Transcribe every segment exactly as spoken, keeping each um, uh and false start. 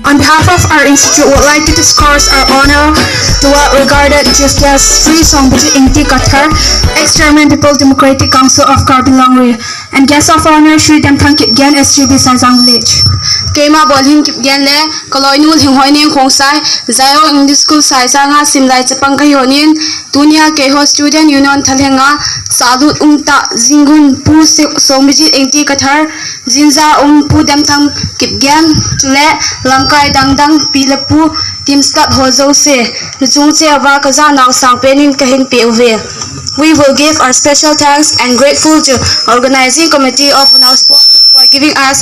On behalf of our institute, would like to discourse our honor to well regarded chief guest, Shri Songbijit Ingti Kathar, ex-chairman People Democratic Council of Karbi Longri, and guest of honor, Shri Demthang Kipgen, S G B Saijang Village. Keima Bolhing Kipgen le kaloinu Lhinghoineng Khongsai, Zion English School Saijang a simlai chapang kahi honin, tunia keiho Student Union thalhenga salut umtah jingun Pu Songbijit Ingti Kathar, jinja um Pu Demthang Kipgen, chule lamkai dangdang pi le pu, team staff ho jouse, nachung cheh uva kajanau sangpen in kahin peh uve. We will give our special thanks and grateful to organizing committee of Unau Sports for giving us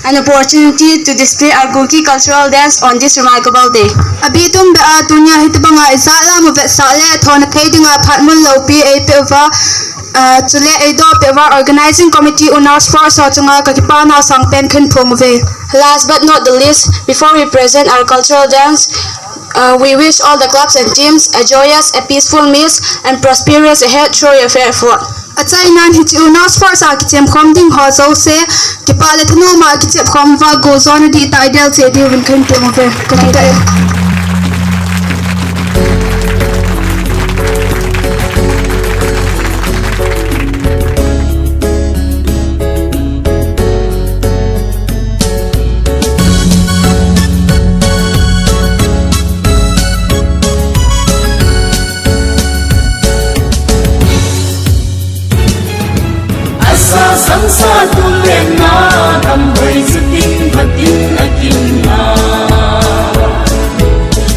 an opportunity to display our Kuki cultural dance on this remarkable day. Abitum beh a tunia hitobanga ijat lam u vetsah le thohna thei dinga phatmun loupi eipeh uva, chule eidoh peh uva organizing committee Unau Sports ho chunga kakipanau sangpen kahin phong uve. Last but not the least, before we present our cultural dance, uh, we wish all the clubs and teams a joyous, a peaceful meals and prosperous ahead through your fair effort. Achainan hiche Unau Sports a kichemkhom ding ho jouse, kipah le thanom a kichepkhom uva, goljona dihtah idel cheh diuvin kahin tem uve. Kakitah e. Asa sangsa tulen na, damhoi chutin phatin akinna.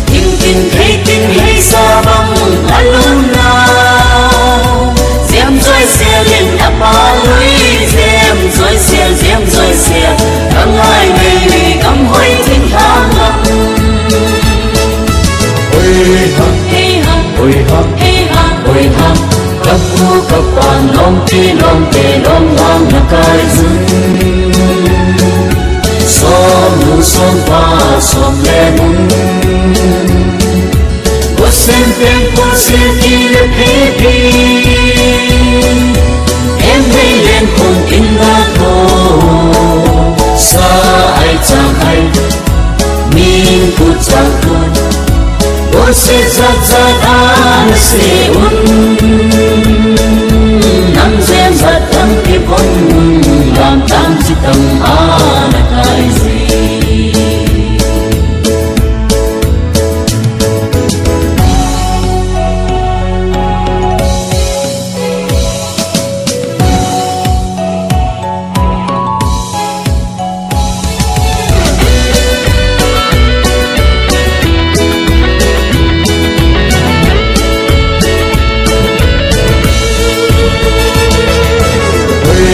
Tingtin theitin heisa bang alunna. Jemjoi selin apalui, jemjoi sel, jemjoi sel. Kangai nei, damhoi thinglhang lam. Oi ha, hei ha, oi ha, hei ha, oi ha. Kapu kapa lompi lompi lomvang nakaijun. Somnu sompa somle mun. Gosen peng pusil kile phepi. Em hei len kong inna ko. Sa ai chang ai. Min kut chang kut. Bolse jat jat ana se un. Nam jem jat ang kibon. Lam tam chitang ana kai ji.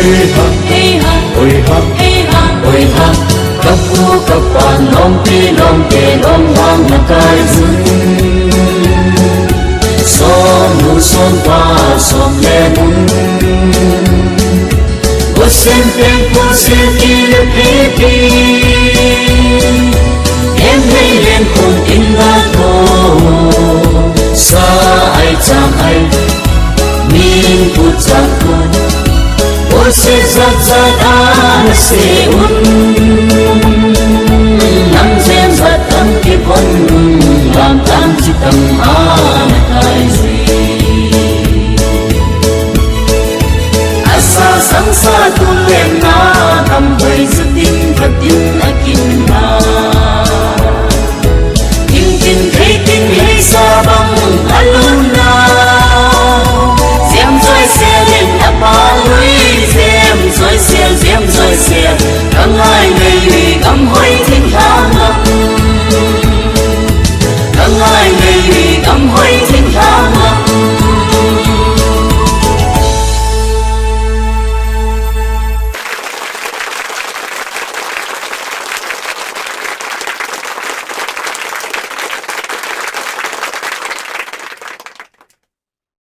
Oi ha, oi ha, oi ha, oi ha. Kapu kapa lompi lompi lomvang nakaijun. Somnu sompa somle mun. Gosen peng pusil kile phepi. Em hei len kong inna ko. Sa ai chang ai. Min kut chang kut. Bolse jat jat ana se un. Nam jem jat ang kibon. Lam tam chitang ana